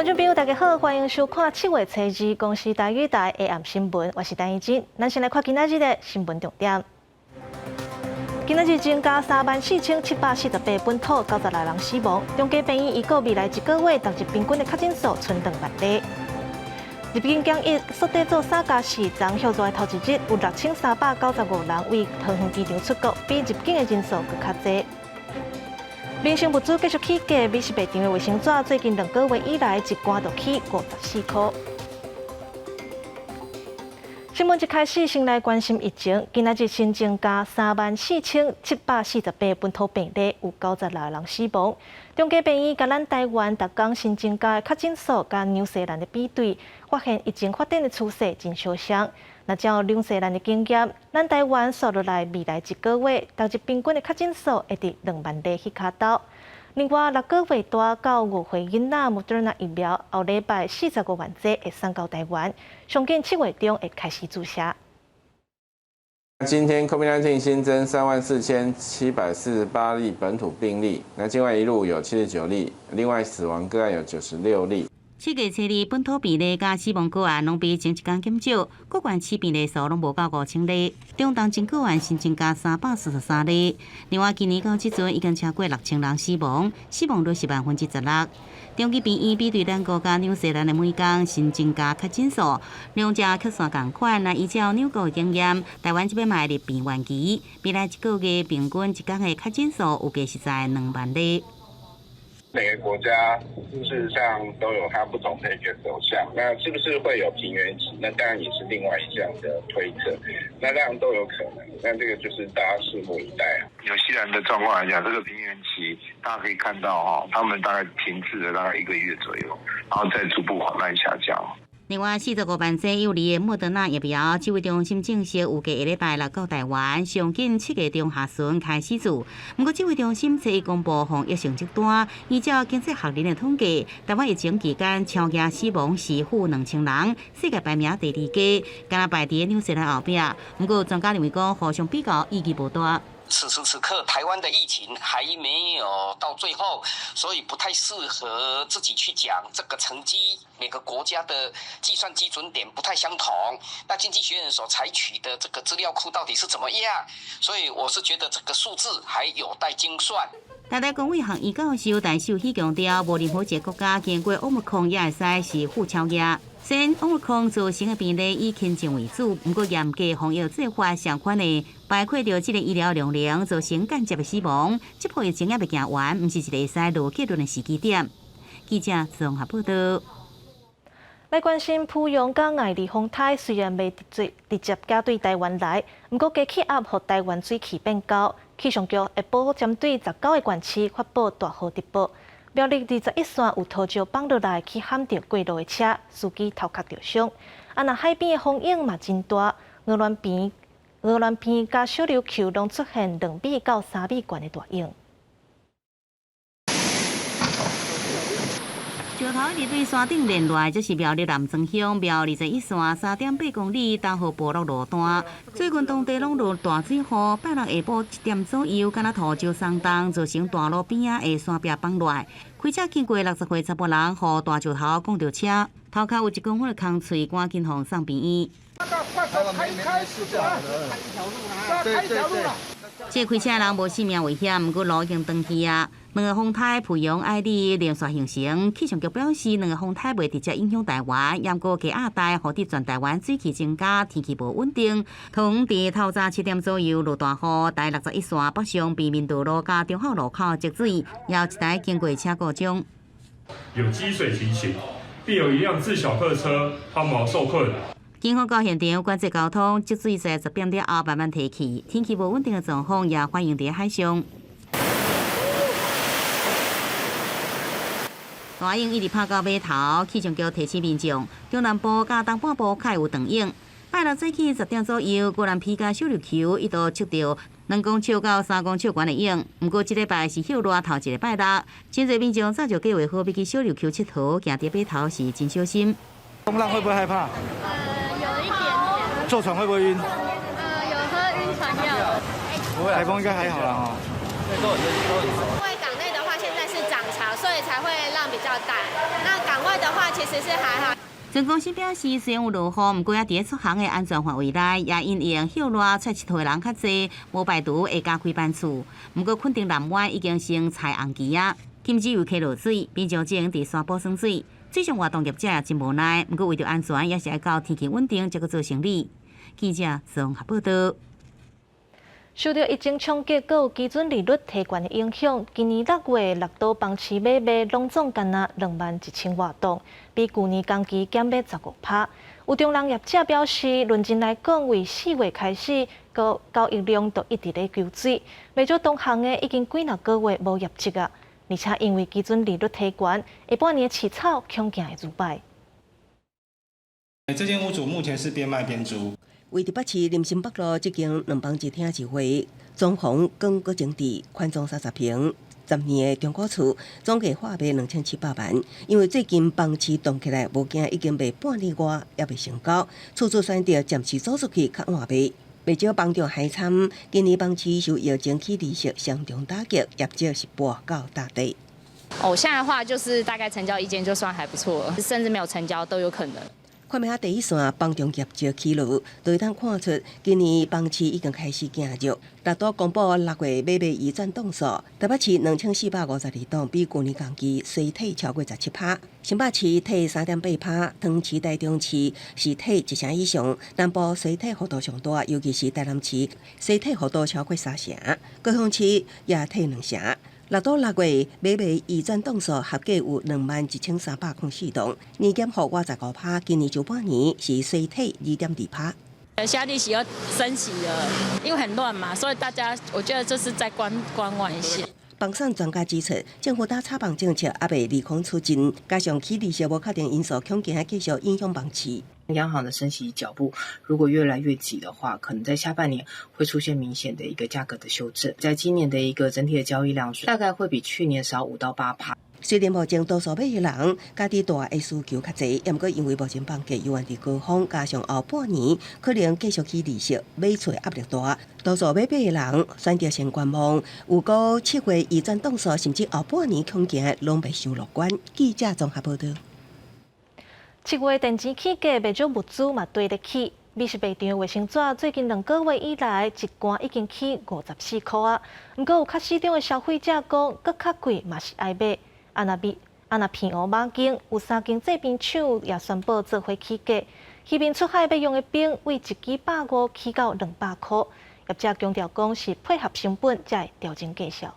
觀眾朋友，大家好，歡迎收看7月初二公視台語台下暗新聞，我是陳怡靜。咱先來看今仔日的新聞重點。今仔日增加34,748本土96人死亡，長庚病院預告未來一個月，逐日平均的確診數賰2萬例。入境檢疫縮短做3加4，昨歇熱的頭一日有6,395人對桃園機場出國，比入境的人數閣較濟。民生物資繼續起價，美食賣場的衛生紙最近2個月以來一罐就起54塊。新聞一開始，先來關心疫情。今仔日新增加34,748本土病例，有96人死亡。長庚病院共咱台灣逐工新增加的確診數，佮紐西蘭的比對，發現疫情發展的趨勢真相像。若照紐西蘭的經驗，咱台灣紲落來未來一個月，逐日平均的確診數會佇2萬例彼跤頭。另外，6個月大到5歲囡仔莫德納疫苗，後禮拜45萬劑會送到台灣，上緊7月中會開始注射。今天 COVID-19 新增34,748例本土病例，那境外移入有79例，另外死亡個案有96例。7月初二本土病例佮死亡個案攏比前一工減少，各縣市病例數攏無到5,000例。中東前個案新增加343例。另外，今年到這陣已經超過6,000人死亡，死亡率是16%。長庚病院比對咱國佮紐西蘭的每工新增加確診數，兩者曲線仝款。若依照紐國經驗，台灣這擺嘛會入邊緣期，未來一個月平均一工的確診數預計是在2萬例。每個國家事實上都有它不同的一個走向，那是不是會有平原期？那當然也是另外一項的推測，那當然都有可能。那這個就是大家拭目以待啊。紐西蘭的狀況來講，這個平原期大家可以看到哈，他們大概停滯了大概一個月左右，然後再逐步緩慢下降。另外，45萬劑幼兒的莫德納疫苗，指揮中心證實預計下禮拜六到台灣，上緊7月中下旬開始注。毋過，指揮中心初一公布防疫成績單，依照經濟學人的統計，台灣疫情期間超額死亡是負2000人，世界排名第二低，敢若排佇紐西蘭後壁。毋過，專家認為講，互相比較意義無大。此時此刻，台灣的疫情還沒有到最後，所以不太適合自己去講這個成績。每個國家的計算基準點不太相同，那經濟學人所採取的這個資料庫到底是怎麼樣？所以我是覺得這個數字還有待精算。台大公衛學院教授陳秀熙強調，無任何一個國家經過奧密克戎也會使是負超額。雖然奧密克戎造成的病例以輕症為主，毋過嚴格防疫做法相款的，包括著這個醫療量能造成間接的死亡。這波疫情猶未行完，毋是一個會使落結論的時機點。記者綜合報道。來關心濮陽佮艾莉風颱，雖然未直接寄對台灣來，毋過低氣壓予台灣水汽變高，氣象局下晡針對19個縣市發布大雨特報。苗栗21線有土石放落來，去撼著過路的車，司機頭殼著傷。啊，若海邊的風湧嘛真大，鵝鑾鼻佮小琉球攏出現2米到3米懸的大湧。石頭一直對山頂連落來，這是苗栗南庄鄉苗21線3.8公里東河部落路段。最近當地攏落大水雨，拜六下晡1點左右，敢若土石鬆動，造成大路邊仔的山壁崩落來。開車經過60歲查埔人，予大石頭摃著車，頭殼有1公分的空喙，趕緊予送病院。開始開一條路啦！這開車人無性命危險，毋過路已經斷去啊。兩個風颱濮陽艾莉連續形成，氣象局表示，兩個風颱袂直接影響台灣，毋過低壓帶予佇全台灣水汽增加，天氣無穩定。桃園佇透早7點左右落大雨，台61線北上平民道路佮中孝路口積水，也有一台經過車故障。有積水情形，並有一輛自小客車拋錨受困。警方到現場管制交通，積水在10點了後慢慢退去，天氣無穩定的狀況也反映佇海上。大湧一直拍到碼頭，氣象局提醒民眾，中南部佮東半部較有長湧。拜六早起10點左右，鵝鑾鼻佮小琉球一度測著2公尺到3公尺懸的湧。毋過這禮拜是歇熱頭一個拜六，真濟民眾早就計劃好欲去小琉球𨑨迌，行佇碼頭時真小心。風浪會不會害怕？有一點點。坐船會不會暈？有喝暈船藥。不會，颱風應該還好啦。因為港內的話，現在是漲潮，所以才才會浪比較大。那港外的話，其實是還好。船公司表示，雖然有落雨，毋過猶佇咧出航的安全範圍內，也因應歇熱出𨑨迌的人較濟，無排除會加開班次。毋過墾丁南灣已經先彩紅旗仔，禁止遊客落水，並將這佇沙埔耍水。水上活動業者也真無奈，毋過為著安全，也是愛到天氣穩定才閣做生理。記者綜合報道。受著疫情衝擊，閣有基準利率提懸的影響，今年六月綠島房市買賣攏總干焦21,000外棟，比舊年同期減欲15%。有中人業者表示，論盡來講，為4月開始，個交易量都一直咧縮水，袂少同行的已經幾若個月無業績啊。而且因為基準利率提懸，下半年市草恐驚會愈歹。這間屋主目前是邊賣邊租。位佇北市林森北路這間兩房一廳一衛，裝潢更閣精緻，寬敞30坪，10年的中古厝，總價劃賣2700萬。因為最近房市動起來，無驚已經賣半年外猶未成交，厝主選擇暫時租出去較晚賣。袂少房仲海參，今年房市受疫情起利息雙重打擊，業績是跋到大地。哦，現在的話就是大概成交一間就算還不錯了，甚至沒有成交都有可能。看覓下第一線房仲業績起落，就會當看出今年房市已經開始減弱。綠島公布六月買賣移轉棟數，台北市2452棟，比舊年同期衰退超過17%。新北市退3.8%，桃園市、台中市是退一成以上。南部衰退幅度上大，尤其是台南市衰退幅度超過三成，高雄市也退兩成。綠島六月買賣移轉棟數合計有21,304棟，年減幅五十五趴，今年上半年是衰退2.2%。現在利息要升息了，因為很亂嘛，所以大家我覺得就是再觀觀望一下。房產專家指出，政府打炒房政策猶未利空出盡，加上起利息無確定因素，恐驚繼續影響房市。央行的升息腳步如果越來越急的話，可能在下半年會出現明顯的一個價格的修正。在今年的一個整體的交易量，大概會比去年少5到8%。雖然目前多數買的人家己住的需求較濟，毋過因為目前房價猶原佇高峰，加上後半年可能繼續起利息，買厝壓力大，多數欲買的人選擇先觀望。有講7月移轉棟數，甚至後半年恐驚攏袂傷樂觀。記者綜合報道。7月電錢起價，袂少物資嘛綴咧起。美食賣場衛生紙最近兩個月以來，一罐已經起54箍啊。毋過有較死忠的消費者講，閣較貴嘛是愛買。啊若比啊若澎湖馬經有三間製冰廠也宣布做伙起價，漁民出海欲用的冰為一支150起到200箍。業者強調講是配合成本才會調整價數。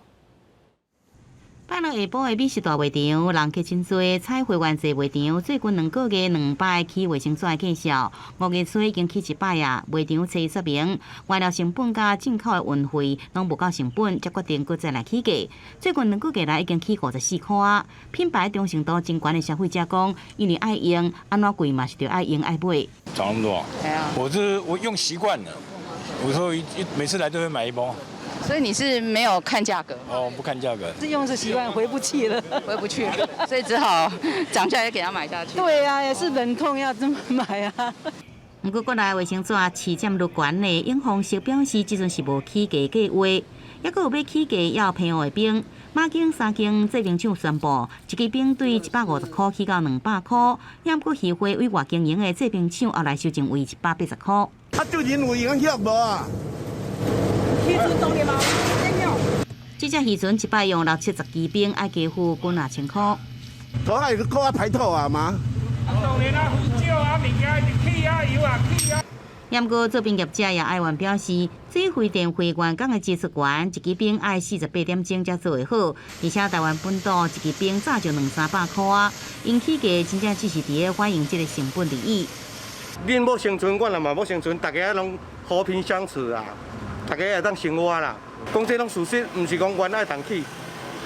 拜六下晡的美食大賣場，人客真濟。彩會員制賣場最近兩個月兩擺起衛生紙的價數，5月初已經起一擺啊。賣場冊說明，原料成本佮進口的運費攏無夠成本，才決定閣再來起價。最近兩個月來已經起54箍啊。品牌忠誠度真懸的消費者講，因為愛用，按怎貴嘛是著愛用愛買。漲那麼多？我是我用習慣了，我說一每次來都會買一包。所以你是沒有看價格？哦，不看價格。是用這習慣，回不去了。回不去了，所以只好漲價也給他買下去。對啊，也是忍痛要這麼買啊。毋過國內衛生紙市佔率懸的永豐石表示，這陣是無起價計劃，抑閣有欲起價猶澎湖的冰。馬經三間製冰廠宣布，一支冰對150箍起到200箍，抑毋過漁會委外經營的製冰廠後來修正為180箍。啊，對人有影響無啊？漁船當然嘛有影響。這隻漁船一擺用六七十支冰，愛加付幾若千箍。都愛閣較歹討啊嘛。當然啊，貨少啊，物件一直起啊，油也起啊。毋過做冰業者也哀怨表示，水費電費原工的支出懸，一支冰愛48點鐘才做會好，而且台灣本島一支冰早就兩三百箍啊，𪜶起價真正只是佇咧反映這个成本而已。恁欲生存，阮也嘛欲生存，大家攏和平相處啊，大家會當生活啦。講這攏事實，毋是講阮愛動起，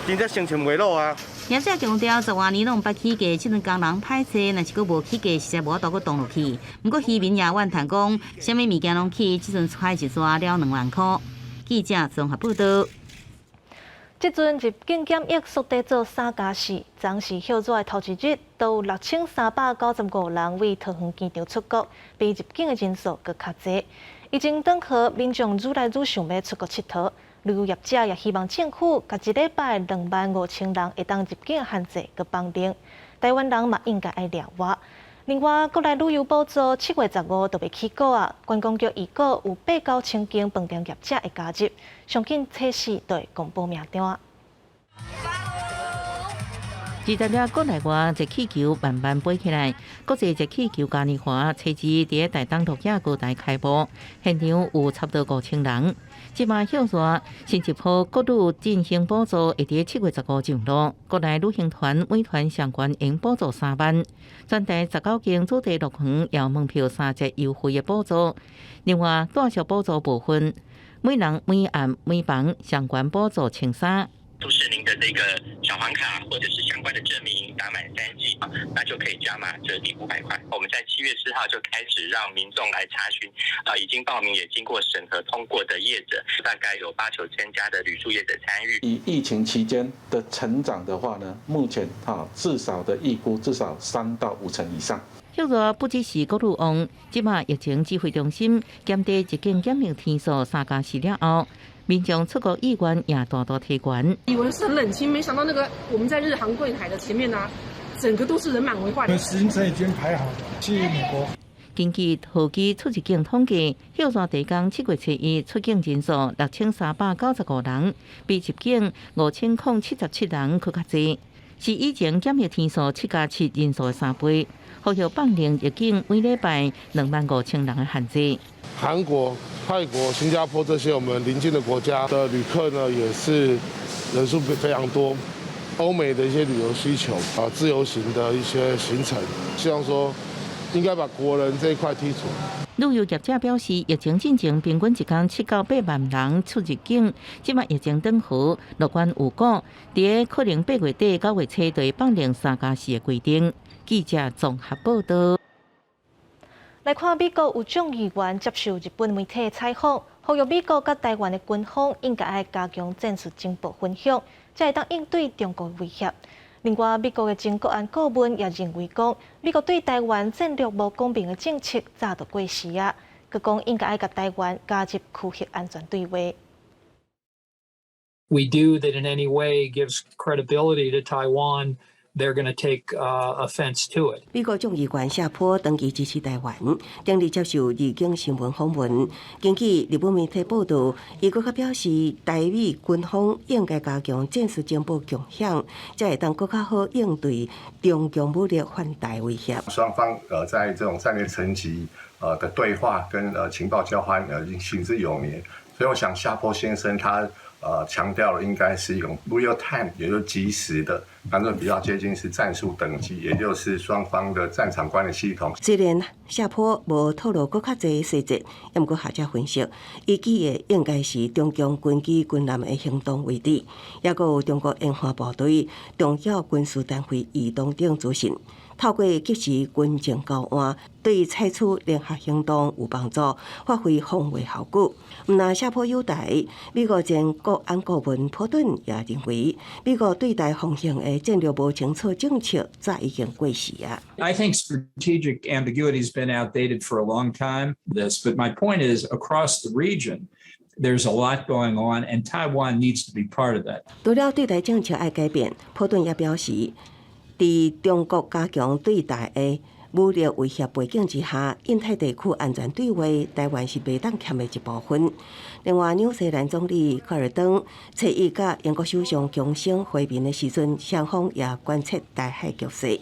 真正生存袂落啊。業者強調，十外年攏毋捌起價，這陣工人歹揣，若是閣無起價，實在無法度閣動落去。毋過漁民也怨嘆講，啥物物件攏起，這陣出海一逝了2萬箍。記者綜合報道。這陣入境檢疫縮短做3加4，昨是歇熱的頭一日，都有6395人為桃園機場出國，比入境的人數閣較濟。疫情轉好，民眾愈來愈想欲出國𨑨迌。旅遊業者也希望政府共一禮拜25,000人會當入境限制閣放寬，台灣人嘛應該愛掠活。另外，國內旅遊補助7月15就欲起稿啊，觀光局預估有八九千間飯店業者會加入，上緊測試就會公布名單。二十粒國內外熱氣球慢慢飛起來，國際熱氣球嘉年華初二佇台東鹿野高台開幕，現場有差不多5000人。這馬歇熱新一波國旅振興補助會佇7月15上路，國內旅行團每團上懸會補助3萬，全台19間主題樂園有門票3折優惠的補助。另外，住宿補助部分，每人每暗每房上懸補助1300。出示您的這個小黃卡或者是相關的證明，打滿3劑，那就可以加碼折抵500塊。我們在7月4號就開始讓民眾來查詢，啊，已經報名也經過審核通過的業者，大概有八九千家的旅宿業者參與。以疫情期間的成長的話呢，目前哈至少的預估至少3到5成以上。歇熱不只是國旅旺，這馬疫情指揮中心檢低入境檢疫天數3加4了後，民眾出國意願也大大提懸。以為是很冷清，沒想到那個我們在日航櫃檯的前面啊，整個都是人滿為患。行程已經排好了，去美國。根據桃機出入境統計，歇熱地工7月初一出境人數6395人，比入境5077人閣較濟，是以前檢疫天數7加7人數的3倍。呼籲放寬入境每禮拜25,000人的限制。韓國、泰國、新加坡這些我們鄰近的國家的旅客呢，也是人數非常多。歐美的一些旅遊需求啊，自由行的一些行程，希望說應該把國人這一塊剔除。旅遊業者表示，疫情進前平均一工7到8萬人出入境，這擺疫情轉好，樂觀有估，佇可能8月底9月初就會放寬3加4的規定。記者綜合報道。來看美國有眾議員接受日本媒體採訪，呼籲美國佮台灣的軍方應該愛加強戰術情報分享，才會當應對中國威脅。另外，美國的前國安顧問也認為講，美國對台灣戰略無講明的政策早就過時啊，閣講應該愛共台灣加入區域安全對話。 We do that in any way gives credibility to Taiwan, they're going to take offense to it. 美國眾議員謝波長期支持台灣，頂日接受日經新聞訪問。根據日本媒體報道，伊閣較表示，台美軍方應該加強戰術情報共享，才會當閣較好應對中共武力犯台威脅。雙方在這種戰略層級的對話跟情報交換已經行之有年，所以我想夏波先生他強調的應該是一種 real time，也就是即時的，反正比較接近是戰術等級，也就是雙方的戰場管理系統。雖然夏波無透露閣較濟細節，毋過學者分析，伊指的應該是中共軍機軍艦的行動位置，抑閣有中國沿岸部隊重要軍事單位移動等資訊。透過即時軍情交換，對採取聯合行動有幫助，發揮防衛效果。毋但夏波友台，美國前國安顧問波頓也認為，美國對台奉行的戰略無清楚政策早已經過時啊。 I think strategic ambiguity has been outdated for a long time. This, but my point is, across the region, there's a lot going on, and Taiwan needs to be part of that. 除了對台政策愛改變，波頓也表示，佇中國加強對台的武力威脅背景之下，印太地區安全對話，台灣是袂當欠的一部分。另外，紐西蘭總理卡爾登初一佮英國首相強生會面的時陣，雙方也關切台海局勢。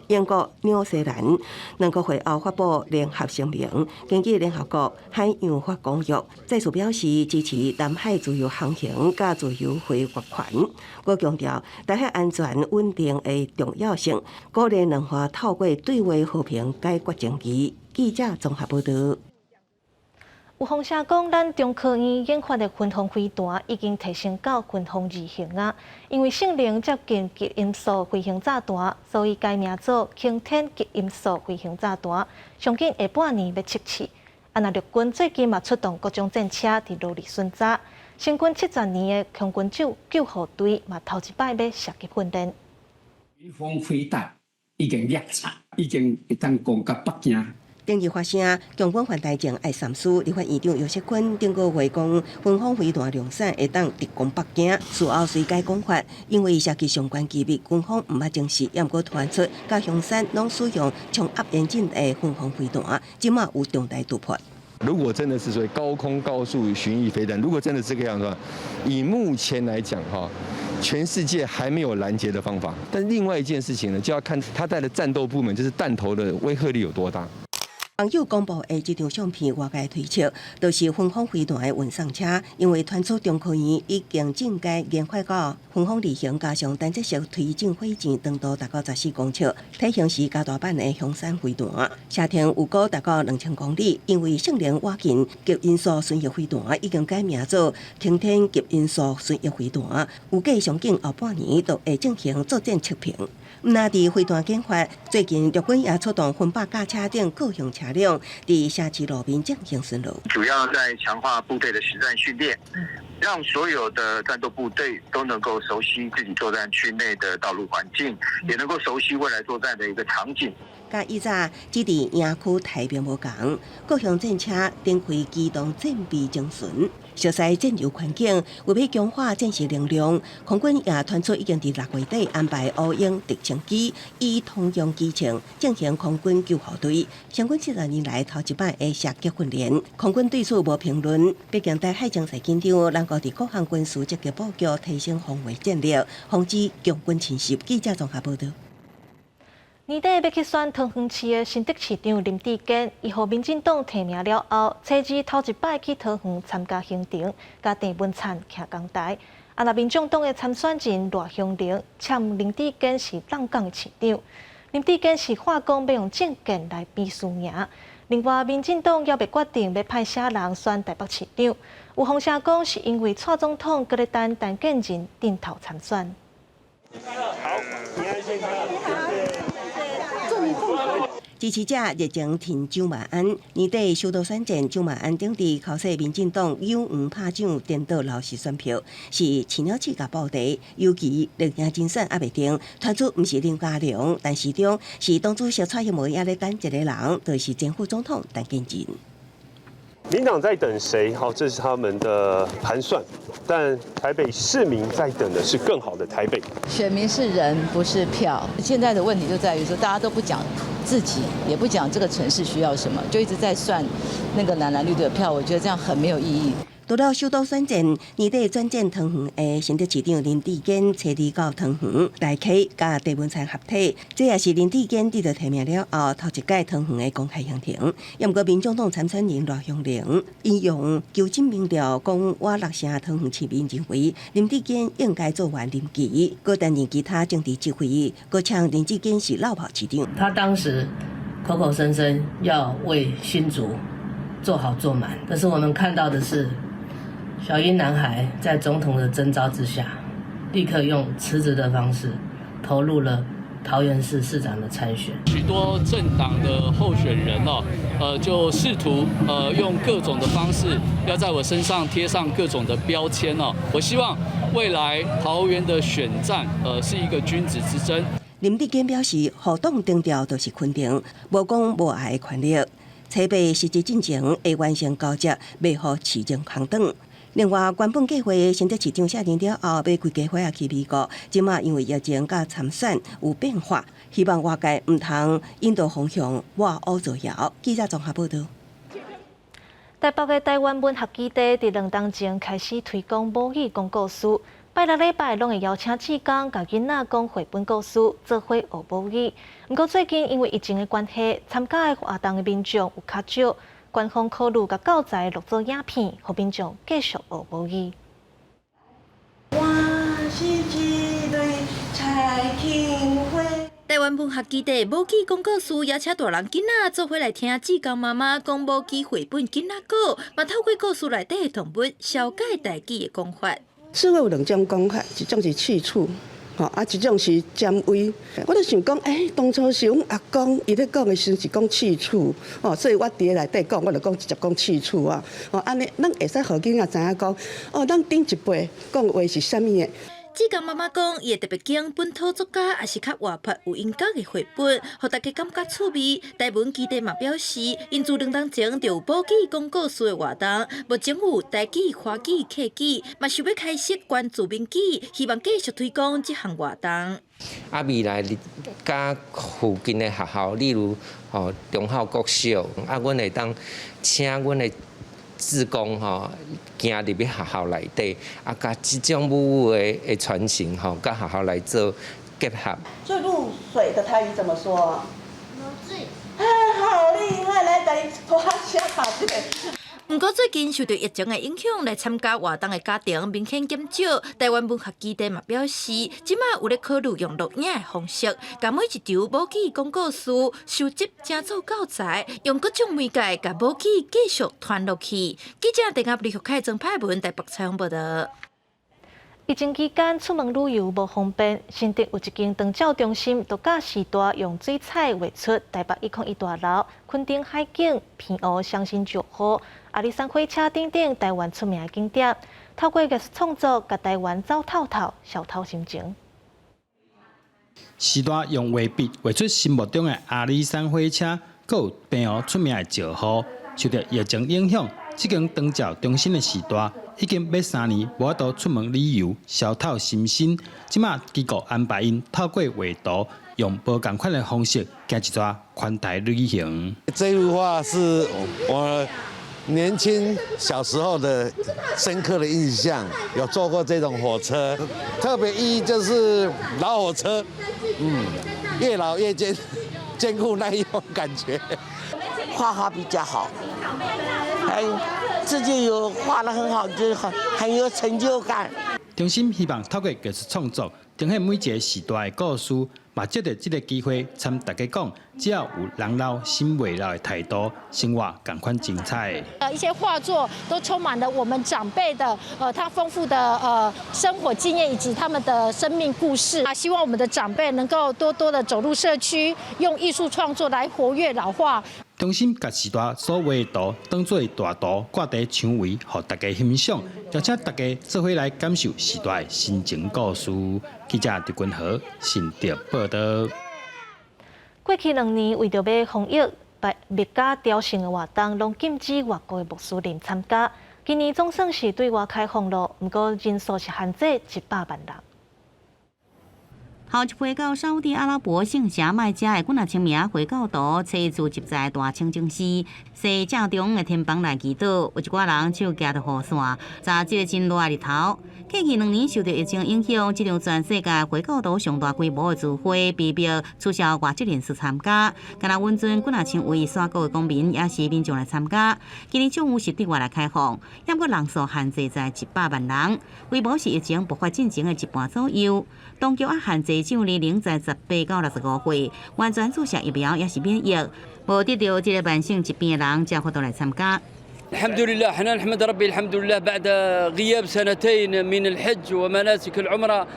英國、紐西蘭兩國會後發布聯合聲明，根據聯合國海洋法公約，再次表示支持南海自由航行佮自由飛越權。閣強調台海安全穩定的重要性，鼓勵兩岸透過對話和平解決爭議。記者綜合報道。有風聲講，咱中科院研發的巡防飛彈已經提升到巡防二型啊。因為性能接近極音速飛行炸彈，所以改名做擎天極音速飛行炸彈。上緊下半年欲測試。啊，若陸軍最近嘛出動各種戰車佇努力巡查。成軍70年的空軍救護隊嘛頭一擺欲射擊訓練。巡防飛彈已經量產，已經會當攻到北京。頂日發聲，強軍犯台前愛三思。立法院長游錫堃頂個月講，芬芳飛彈量產會當直攻北京。事後隨改講法，因為涉及相關機密，軍方毋捌證實，猶毋過傳出佮香山攏使用衝壓引擎的芬芳飛彈，這馬有重大突破。如果真的是說高空高速巡弋飛彈，如果真的這個樣子的話，以目前來講，哈，全世界還沒有攔截的方法。但另外一件事情呢，就要看它帶的戰鬥部門，就是彈頭的威嚇力有多大。網友公布的這張相片，外界推測就是芬芳飛彈的運送車，因為傳出中科院已經進階研發到芬芳二型加上單節式推進火箭，長度達到14公尺，體型是加大版的香山飛彈，射程有閣達到2000公里。因為性能倚近極音速巡弋飛彈，已經改名做擎天極音速巡弋飛彈，預計上緊後半年就會進行作戰測評。毋但佇飛彈研發，最近陸軍也出動分百架車等各項車輛，佇城市路面進行巡邏。主要在強化部隊的實戰訓練，讓所有的戰鬥部隊都能夠熟悉自己作戰區內的道路環境，也能夠熟悉未來作戰的一個場景。佮以早只佇營區台並無仝，各項戰車展開機動戰備整巡，熟悉戰場環境，為欲強化戰時能量，空軍也傳出已經佇6月底安排烏鷹直升機以通用機型進行空軍救護隊。成軍70年來頭一擺的射擊訓練，空軍對此無評論。畢竟台海情勢緊張，咱國佇各項軍事積極布局，提升防衛戰力，防止共軍侵襲。記者綜合報導。年底欲去選桃園市的新竹市長林智堅，伊予民進黨提名了後，初二頭一擺去桃園參加行程，佮鄭文燦徛仝台。啊，若民眾黨的參選人賴香伶，嗆林智堅是挵工的市長。林智堅是話講欲用政見來比輸贏。另外，民進黨猶未決定欲派啥人選台北市長，有風聲講是因為蔡總統閣咧等陳建仁轉頭參選。好，平安健康。支持者熱情挺蔣萬安，年底首都選戰，蔣萬安頂佇口說民進黨有黃拍掌顛倒流失選票，是飼鳥鼠共布袋，尤其綠營人選猶未定，傳出毋是林佳龍，陳時中是黨主席蔡英文猶咧等一個人，就是前副總統陳建仁。民黨在等誰？好，這是他們的盤算。但台北市民在等的是更好的台北。選民是人，不是票。現在的問題就在於說，大家都不講自己，也不講這個城市需要什麼，就一直在算那個藍藍綠綠的票。我覺得這樣很沒有意義。除了首都選戰，年底轉戰桃園的新竹市長林智堅，初二到桃園大溪佮鄭文燦合體，這也是林智堅得到提名了後頭一屆桃園的公開行程。猶毋過民眾黨參選人賴香伶引用求真民調講，倚六成桃園市民認為林智堅應該做完任期，閣擔任其他政治職位，閣嗆林智堅是落跑市長。他當時口口聲聲要為新竹做好做滿，可是我們看到的是，小英男孩在總統的徵召之下，立刻用辭職的方式投入了桃園市市長的參選。許多政黨的候選人哦，就試圖用各種的方式要在我身上貼上各種的標籤哦。我希望未來桃園的選戰，是一個君子之爭。林智堅表示，予黨徵召就是肯定，無講無愛的權力。初八實質進前會完成交接，袂予市政空轉。另外，原本計劃新竹市長卸任了後，欲規家伙仔去美國，這馬因為疫情佮參選有變化，希望外界毋通引導風向，抹烏造謠。記者綜合報導。台北的台灣文學基地佇2冬前開始推廣母語講故事，拜六禮拜攏會邀請志工共囡仔講繪本故事，做伙學母語。毋過最近因為疫情的關係，參加的活動的民眾有較少。官方考慮共教材錄做影片，予民眾繼續學母語。我是一蕊菜杏花。台灣文學基地母語講故事，邀請大人囡仔做伙來聽志工媽媽講母語繪本囡仔故，嘛透過故事內底的動物，紹介台語的講法。刺蝟有兩種講法，一種是刺鼠，吼啊，一種是尖尾。我就想講，欸，當初是阮阿公伊咧講的時陣是講刺鼠，哦，所以我佇咧內底講，我就講直接講刺鼠啊。哦，按呢，咱會使予囡仔知影講，哦，咱頂一輩講話是啥物的。志剛媽媽講，伊會特別揀本土作家，抑是較活潑有音感的繪本，予大家感覺趣味。台文基地嘛表示，𪜶自2冬前就有母語講故事的活動，目前有台語、華語、客語，嘛想欲開設關注民語，希望繼續推廣這項活動。啊，未來佮附近的學校，例如吼忠孝國小，啊，阮會當請阮的志工吼，行入去學校內底，啊，共這種母語的傳承吼，佮學校來做結合。所以露水的台語怎麼說？露水。啊，好厲害！來，等拖下卡這個。毋過最近受著疫情的影響，來參加活動的家庭明顯減少。台灣文學基地嘛表示，這馬有咧考慮用錄影的方式，共每一場母語講故事收集成做教材，用各種媒介共母語繼續傳落去。記者鄭阿李玉凱、曾派文台北採訪報導。疫情期間出門旅遊無方便，新竹有一間長照中心，就佮時大用水彩畫出台北101大樓、墾丁海景、澎湖雙生石滬、阿里山火車等等台灣出名的景點，透過藝術創作，共台灣走透透，消透心情。時大用畫筆畫出心目中的阿里山火車，閣有澎湖出名的石滬。受著疫情影響，這間長照中心的時大已經欲3年無法度出門旅遊，消透心身。這馬機構安排𪜶透過畫圖，用無仝款的方式，行一逝環台旅行。這幅畫是我年輕小時候的深刻的印象，有坐過這種火車，特別意義就是老火車，越老越堅固耐用感覺。畫畫比較好，哎，自己有畫得很好，就很有成就感。中心希望透過藝術創作，呈現每一個時代的故事，嘛藉著這個機會，參大家講，只要有人老心未老的態度，生活仝款精彩。一些畫作都充滿了我們長輩的，他豐富的生活經驗以及他們的生命故事。啊，希望我們的長輩能夠多多的走入社區，用藝術創作來活躍老化。中心共時大所畫的圖當做大圖掛佇牆圍，予大家欣賞，邀請大家做伙來感受時大的心情故事。記者陳君豪新竹報導。過去2年為著欲防疫，麥加朝聖的活動攏禁止外國的穆斯林參加。今年總算是對外開放囉，毋過人數是限制100萬人。頭一批到沙烏地阿拉伯聖城麥加的幾若千名回教徒，揣聚集在大清真寺西正中的天棚內祈禱，有一寡人手舉著雨傘，在這個真熱的日頭。過去2年受著疫情影響，這場全世界回教徒上大規模的聚會被迫取消外籍人士參加，敢若允准幾若千位沙國的公民抑是民眾來參加。今年終於是對外來開放，毋過人數限制在100萬人，規模是疫情爆發進前的一半左右。當局也限制上年齡在18到65歲，完全注射疫苗抑是免疫，無得著這個慢性疾病的人才有法度來參加。 الحمد لله احنا نحمد ربي الحمد لله بعد غياب سنتين من الحج ومناسك العمرة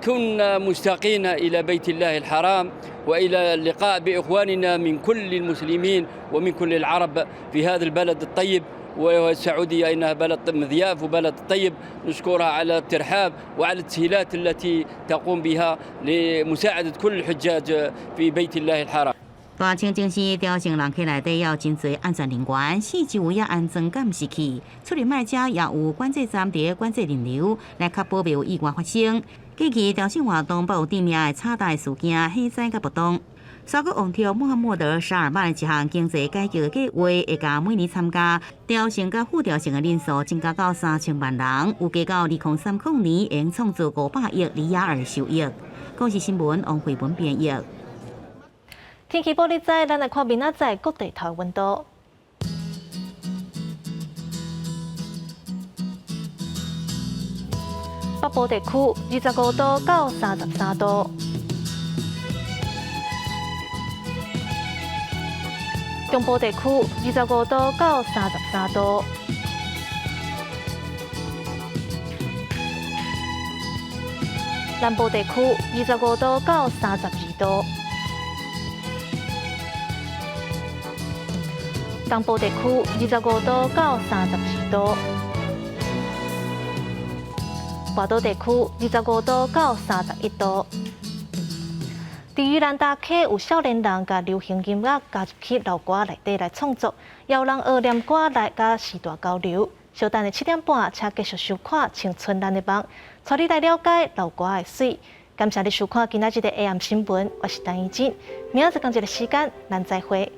كنا مشتاقين إلى بيت الله الحرام وإلى اللقاء بإخواننا من كل المسلمين ومن كل العرب في هذا البلد الطيب والسعودية إنها بلد مضياف وبلد طيب نشكرها على الترحاب وعلى التسهيلات التي تقوم بها لمساعدة كل الحجاج في بيت الله الحرام。大清真寺朝聖人客內底有真濟安全人員，四周圍也安裝監視器，出入麥加也有管制站佇管制人流，來確保袂有意外發生。過去朝聖活動包有致命的炒大事件、火災佮暴動。沙國王儲穆罕默德·沙爾曼的一項經濟改革計劃，會共每年參加朝聖佮副朝聖的人數增加到3000萬人，預計到2030年，會創造500億里亞爾收益。公視新聞王慧文編譯。天氣報你知，咱來看明仔載各地頭溫度。北部地區25度到33度，中部地區25度到33度，南部地區25度到32度。東部地區25度到32度，跋島地區25度到31度。佇宜蘭大溪有少年人共流行音樂加入去老歌內底來創作，也有人學念歌來佮時代交流。小等下7點半，請繼續收看《青春咱的夢》，帶你來了解老歌的媠。感謝你收看今仔日的 AM 新聞，我是陳怡靜。明仔載仝一个時間，咱再會。